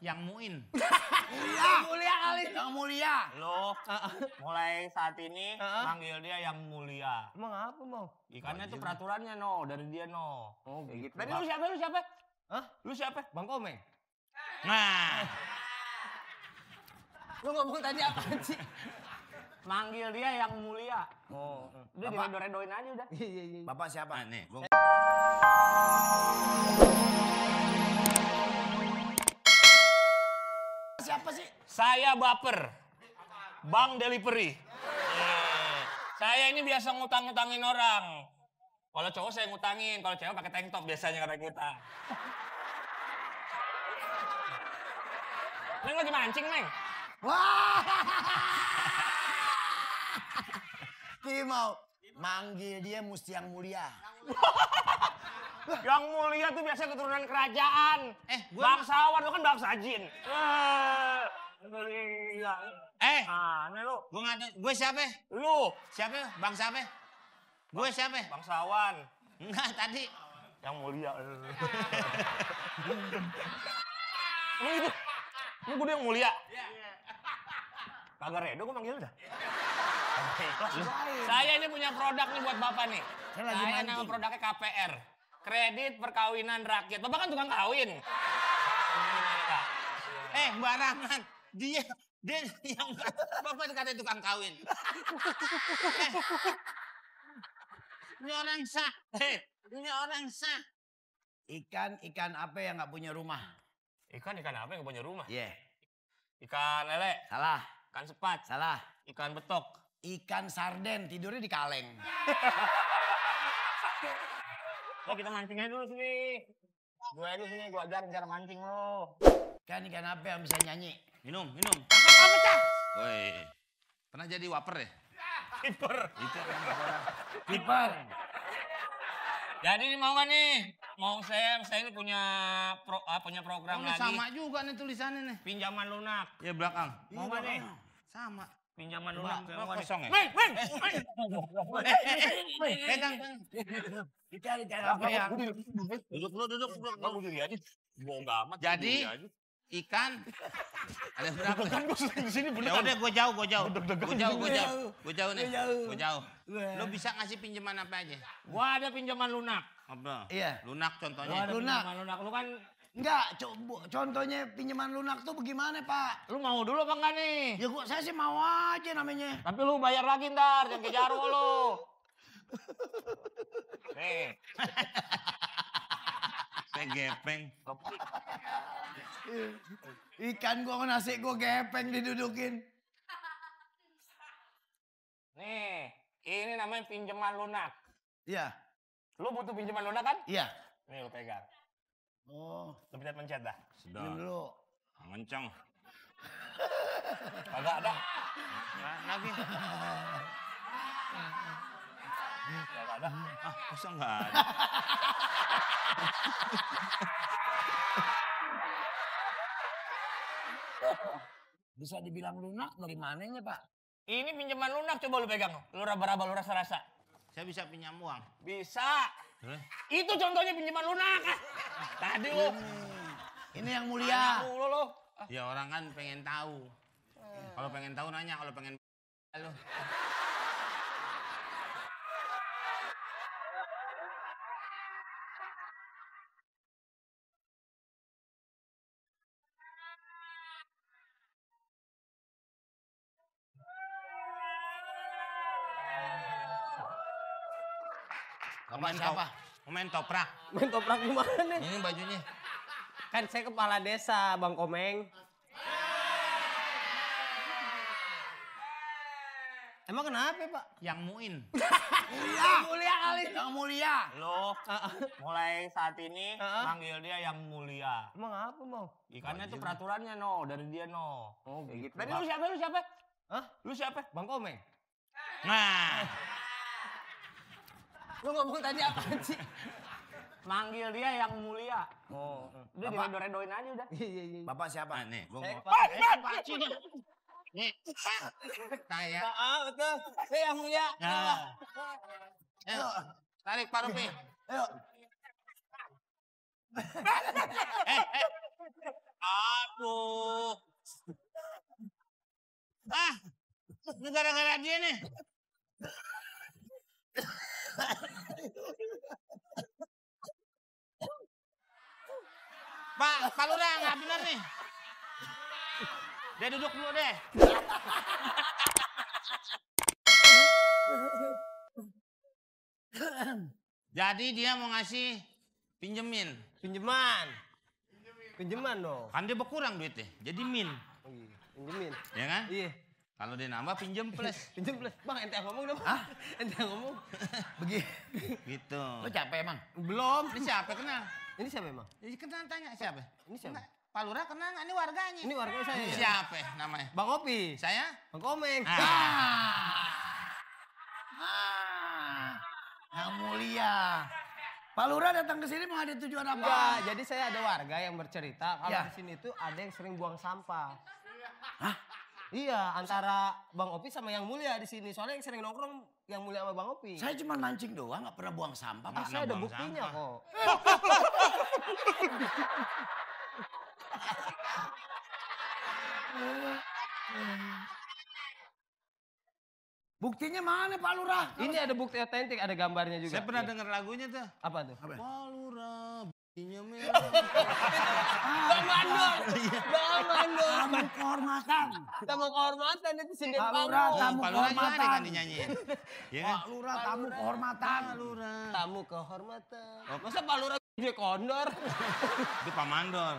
Yang muin. Mulia kali. Yang mulia. Lo mulai saat ini manggil dia yang mulia. Emang apa mau? Ikannya itu peraturannya no, dari dia no. Oh gitu. Tadi lu siapa? Hah? Lu siapa? Bang Komeng. Nah, Lu ngomong tadi apaan sih? manggil dia yang mulia. Oh. Udah diredo-redoin aja udah. Iya. Bapak siapa? Nah, nih, gua... Siapa sih? Saya baper. Bang Delivery. Saya ini biasa ngutang-ngutangin orang. Kalau cowok saya ngutangin, kalau cewek pakai tank top biasanya kata kita. Neng lagi mancing, Neng. Wah. Kimau. Manggil dia mesti yang mulia. Yang mulia tuh biasa keturunan kerajaan. Bangsawan, lu kan bangsa jin. Mulia. Aneh lu. Gue siapa? Lu. Siapa? Bang siapa? Gue siapa? Bangsawan. Enggak, tadi. Yang mulia. Emang itu? Emang gue yang mulia? Kagak redo gue manggil dah. Saya ini punya produk nih buat Bapak nih. Saya nama produknya KPR. Kredit Perkawinan Rakyat. Bapak kan tukang kawin. Barangan. Dia yang Bapak dikatain tukang kawin. Ini orang sah. Ini orang sah. Ikan apa yang nggak punya rumah? Ikan apa yang punya rumah? Iya. Ikan lele. Salah. Ikan sepat. Salah. Ikan betok. Ikan sarden tidurnya di kaleng. Oh, kita mancingnya dulu sini. Gue dulu sini, gue ajarin cara mancing lo. Ikan apa yang bisa nyanyi? Minum. Apa pecah? Woi. Pernah jadi waper ya? Kiper. Itu kan. Kiper. Jadi ini mau gak nih? Mau saya ini punya program lagi. Sama juga nih tulisannya nih. Pinjaman lunak. Ya belakang. Mau gak nih? Sama. Pinjaman lunak. Kosong ya? Meng. Pegang. Dicari apa yang? Duduk. Gue diri aja. Bohong amat. Jadi ikan ada berapa? Kan gue sering di sini bener. Ya udah gue jauh. Gue jauh nih. Jauh. Gue jauh. Lo bisa ngasih pinjaman apa aja? Gua ada pinjaman lunak. Apa? Iya. Lunak contohnya. Wah, lunak. Pinjaman lunak. Lu kan Enggak, contohnya pinjaman lunak tuh bagaimana, Pak? lu mau dulu apa enggak nih? Ya saya sih mau aja namanya. Tapi lu bayar lagi ntar, jangan ke Jarwo lu. Nih. Saya gepeng. Ikan gua nasi gua gepeng didudukin. Nih, ini namanya pinjaman lunak. Iya. Lu butuh pinjaman lunak kan? Iya. Nih lu pegang. Oh, Lu pencet dah. minum dulu. Mencong. Kagak ada. Lagi. Kagak ada. Masa enggak ada? Bisa dibilang lunak dari mananya, Pak? Ini pinjaman lunak, coba lu pegang. Lu raba-raba, lu rasa-rasa. Saya bisa pinjam uang. Bisa. Itu contohnya pinjaman lunak. Tadi lu. Ini yang mulia. Mulu lu. Ya orang kan pengen tahu. Kalau pengen tahu nanya, kalau pengen lu. Bapak siapa? Main toprak. Main toprak gimana nih? Ini bajunya. Kan saya kepala desa, Bang Komeng. Emang kenapa, Pak? Yang muin. Mulia kali. Yang mulia. Lo mulai saat ini manggil dia yang mulia. Emang apa mau? Ikannya itu peraturannya no, dari dia no. Oh gitu. Tadi lu siapa? Hah? Lu siapa? Bang Komeng. Nah. Lu ngomong tadi apaan sih? Manggil dia yang mulia. Oh. Udah diredo-redoin aja udah. Iya. Bapak siapa? Nih, gua Saya mau. Pak. Nih, saya. Betul. Saya yang mulia. Nah. Ayo, tarik Pak Rupi. Ayo. Aduh. Ah, ini gara-gara dia nih. Pak Lurah nggak bener nih. Dia duduk dulu deh. Jadi dia mau ngasih pinjemin. Pinjeman dong. Kan dia berkurang duitnya, jadi min. Pinjemin. Ya kan? Iya. Kalau dia nambah pinjem plus. Pinjem plus. Bang, ente yang ngomong dong. Hah? Ente yang ngomong. Begini. Gitu. Lo capek emang? Belum. Ini siapa kenal? Ini siapa emang? Ini kenal tanya siapa? Ini siapa? Enggak, Pak Lurah kenal nggak? Ini warganya. Ini warga saya. Ini siapa namanya? Bang Opi. Saya? Bang Komeng. Yang mulia. Pak Lurah datang ke sini mau ada tujuan apa? Enggak, jadi saya ada warga yang bercerita kalau Ya. di sini tuh ada yang sering buang sampah. Hah? Iya, antara Bang Opi sama yang mulia di sini. Soalnya yang sering nongkrong yang mulia sama Bang Opi. Saya cuma mancing doang, nggak pernah buang sampah. Ah, Pak. saya ada buang buktinya sampah. kok. Buktinya mana Pak Lurah? Ini ada bukti otentik, ada gambarnya juga. Saya pernah Iya. dengar lagunya tuh. Apa tuh? Apa? Pak Lurah, buktinya merah. Bang Mandor. Bang Mandor. Tamu kehormatan. Tamu kehormatan itu sindir Pak kamu. Lurah, tamu Pak Lurah gimana kehormatan. kan dinyanyiin? Ya kan? Pak Lurah, tamu kehormatan. Tamu kehormatan. Masa Pak Lurah dia kondor? Itu Pak Mandor.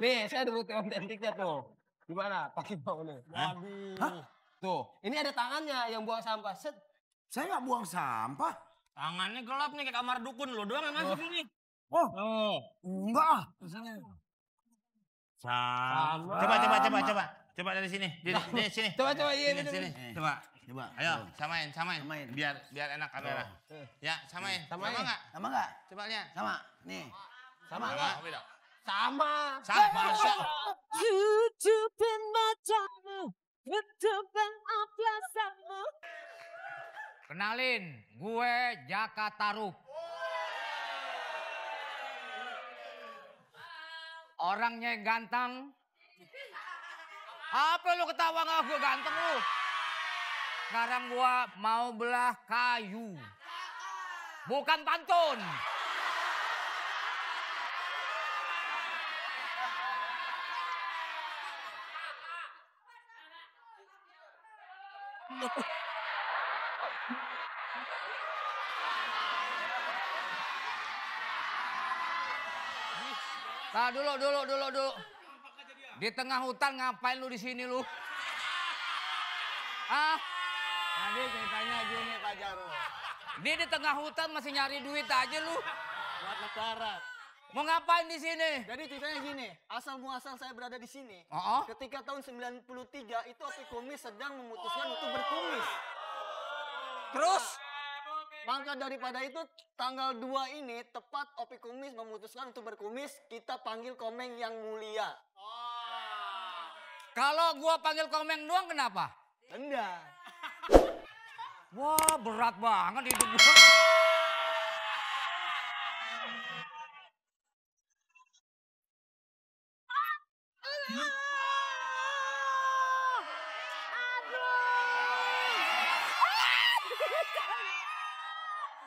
Nih, saya ada bukti otentiknya tuh. Gimana? Pakai bau nih. Waduh. Hah? Tuh, ini ada tangannya yang buang sampah. Set. Saya nggak buang sampah. Tangannya gelap nih kayak kamar dukun lo doang yang masuk ini. Oh, enggak ah. Sama. Coba dari sini. Di sini. Coba iya Sini, bener. sini. Coba. Coba. Ayo, samain. Samain. Biar enak kamera. Ya, samain. Samain. Sama nggak? Sama nggak? Coba lihat. Sama. Nih. Sama Sama. nggak? Sama. Sama. Tutupin matamu, tutupin aplasamu. Kenalin, gue Jaka Tarub. Orangnya ganteng. Apa lu ketawa nggak gue ganteng lu? Sekarang gue mau belah kayu. Bukan pantun. Nah, dulu. Di tengah hutan ngapain lu di sini lu? Ah? Tadi ceritanya gini Pak Jarwo. Dia di tengah hutan masih nyari duit aja lu. Buat negara. Mau ngapain di sini? Jadi ceritanya gini, asal muasal saya berada di sini. Oh, Ketika tahun 93 itu Opi Kumis sedang memutuskan untuk berkumis. Terus maka daripada itu tanggal 2 ini tepat Opi Kumis memutuskan untuk berkumis, kita panggil Komeng yang mulia. kalau gua panggil Komeng doang kenapa? Enggak. Wah, berat banget hidup gua.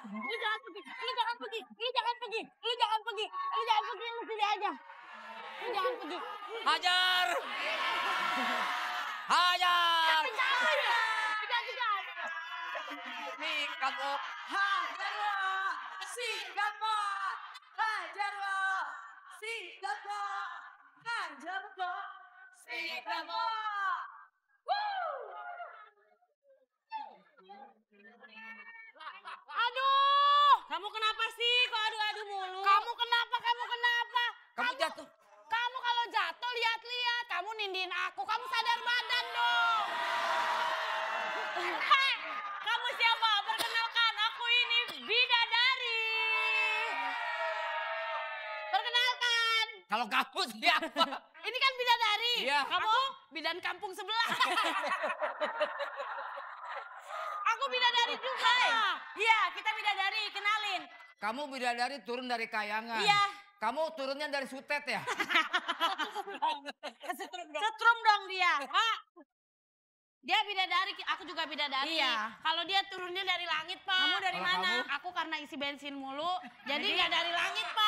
Lu jangan pergi, lu jangan pergi, lu jangan pergi, lu jangan pergi, lu jangan pergi, lu sini aja. Lu jangan pergi. Hajar! Hajar! Tidak. Sikat lo. Hajarwo, Singapura, Hajarwo, Singapura, Hajarwo, Singapura. Aduh, kamu kenapa sih? Kok adu-adu mulu? Kamu kenapa? Kamu jatuh. Kamu kalau jatuh lihat-lihat, kamu nindiin aku, kamu sadar badan dong. Hei, kamu siapa? Perkenalkan, aku ini bidadari. Perkenalkan, Kalau kamu siapa? ini kan bidadari. Iya. Kamu bidan kampung sebelah. Aku bidadari juga. Iya, kita bidadari, kenalin. Kamu bidadari turun dari kayangan. Iya. Kamu turunnya dari Sutet ya? Setrum dong dia. Pak. Dia bidadari, aku juga bidadari. Iya. Kalau dia turunnya dari langit, Pak. Kamu dari Kalau mana? kamu? Aku karena isi bensin mulu, jadi nggak dari langit, Pak.